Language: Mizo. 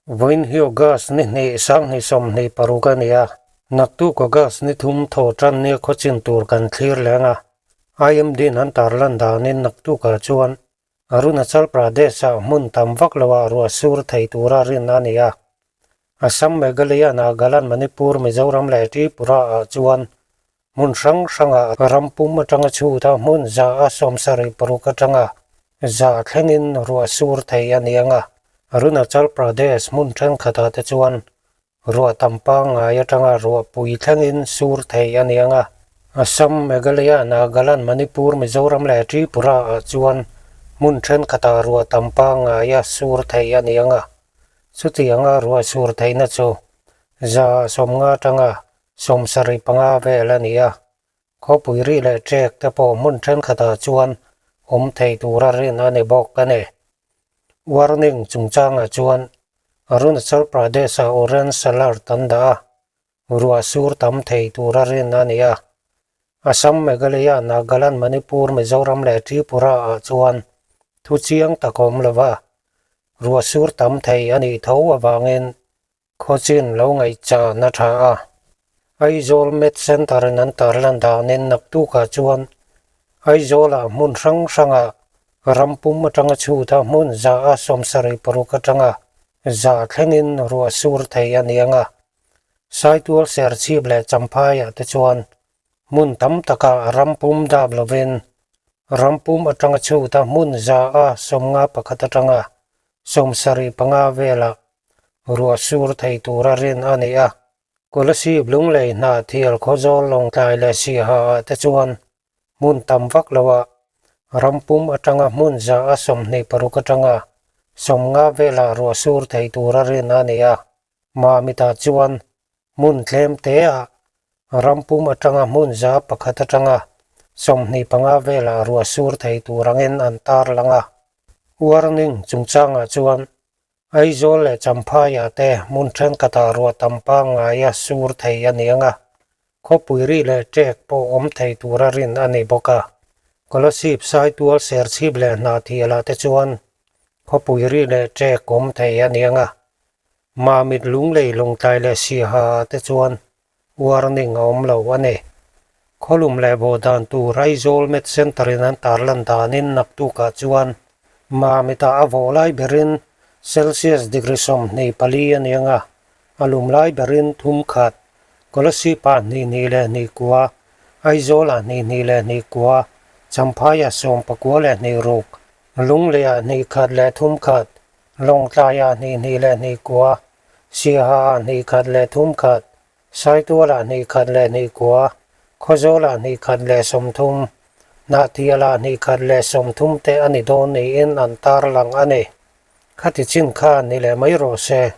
Vawiin hi August ni hnih sanghnih 26 a ni a, naktuk August ni thum thaw tan nia khawchin tur kan thlir leng a. IMD in an tarlan danin naktukah chuan Arunachal Pradesh-ah hmun tam vak loah ruah sur thei tura rin a ni a. Assam, Meghalaya, Nagaland, Manipur, Mizoram leh Tripura-ah chuan hmun hrang hrangah ram pum atanga chhut a hmun 176 atanga 100 thlengin ruah sur thei a ni ang a. Arunachal Pradesh hmun thenkhatah te chuan ruah tam pangngai atanga ruah pui thlengin sur thei a ni ang a. Assam, Meghalaya, Nagaland, Manipur, Mizoram leh Tripura ah chuan hmun thenkhatah ruah tam pangngaia sur thei a ni ang a. Chutianga ruah sur theihna chu 150 atanga 75 vel a ni a, khawpui ri leh ṭek te pawh hmun ṭhenkhatah chuan awm thei tura rin a ni bawk a ni. Warning chungchangah chuan Arunachal Pradesh-ah orange alert an dah a, ruah sur tam thei tura rin a ni a. Assam, Meghalaya, Nagaland, Manipur, Mizoram leh Tripura-ah chuan thu chiang tak awm lova ruah sur tam thei a nih tho avangin Khawchin lo ngaihchan a tha a, Aizawl Med Centre in an tarlan danin naktukah chuan Aizawlah hmun hrang hrangah ram pum atanga chhut a hmun 176 atanga 100 thlengin ruah sur thei a ni ang a. Saitual Serchhip leh Champhaiah te chuan hmun tam takah ram pum dap lovin ram pum atanga chhut a hmun 151 atanga 75 velah ruah sur thei tura rin a ni a. Kolasib Lunglei hna thial Khawzawl Lawngtlai leh Siaha ah te chuan hmun tam vak loah ram pum atanga hmun 126 atanga 50 velah ruah sur thei tura rin a ni a. Mamitah chuan hmun tlem te ah ram pum atanga hmun 101 atanga 25 velah ruah sur thei tur angin an tarlang a. Warning chungchangah chuan Aizawl leh Champhaiah te hmun thenkhatah ruah tam pangngaia sur thei a ni ang a, khawpui ri leh ṭek pawh awm thei tura rin a ni bawk a. Kolasib, Saitual, Serchhip leh Hnahthialah te chuan khawpui ri leh ṭek awm thei a ni ang a, Mamit, Lunglei, Lawngtlai leh Siaha ah te chuan warning a awm lo a ni. Khawlum leh bawh dan tur Aizawl Med Centre in an tarlan danin naktukah chuan Mamitah a vawh lai berin Celsius degree 24 a ni ang a, a lum lai berin 31, Kolasib-ah 22.2, Aizawl-ah 22.2, Champhai-ah 96.6, Lungleiah 21.31, Lawngtlai-ah 22.2, Siaha-ah 21.31, Saitual-ah 21.2, Khawzawl-ah 21.30, Hnahtial-ah 21.30 te a ni dawn niin an tarlang a ni. Khati chin kha ni leh mai rawh se.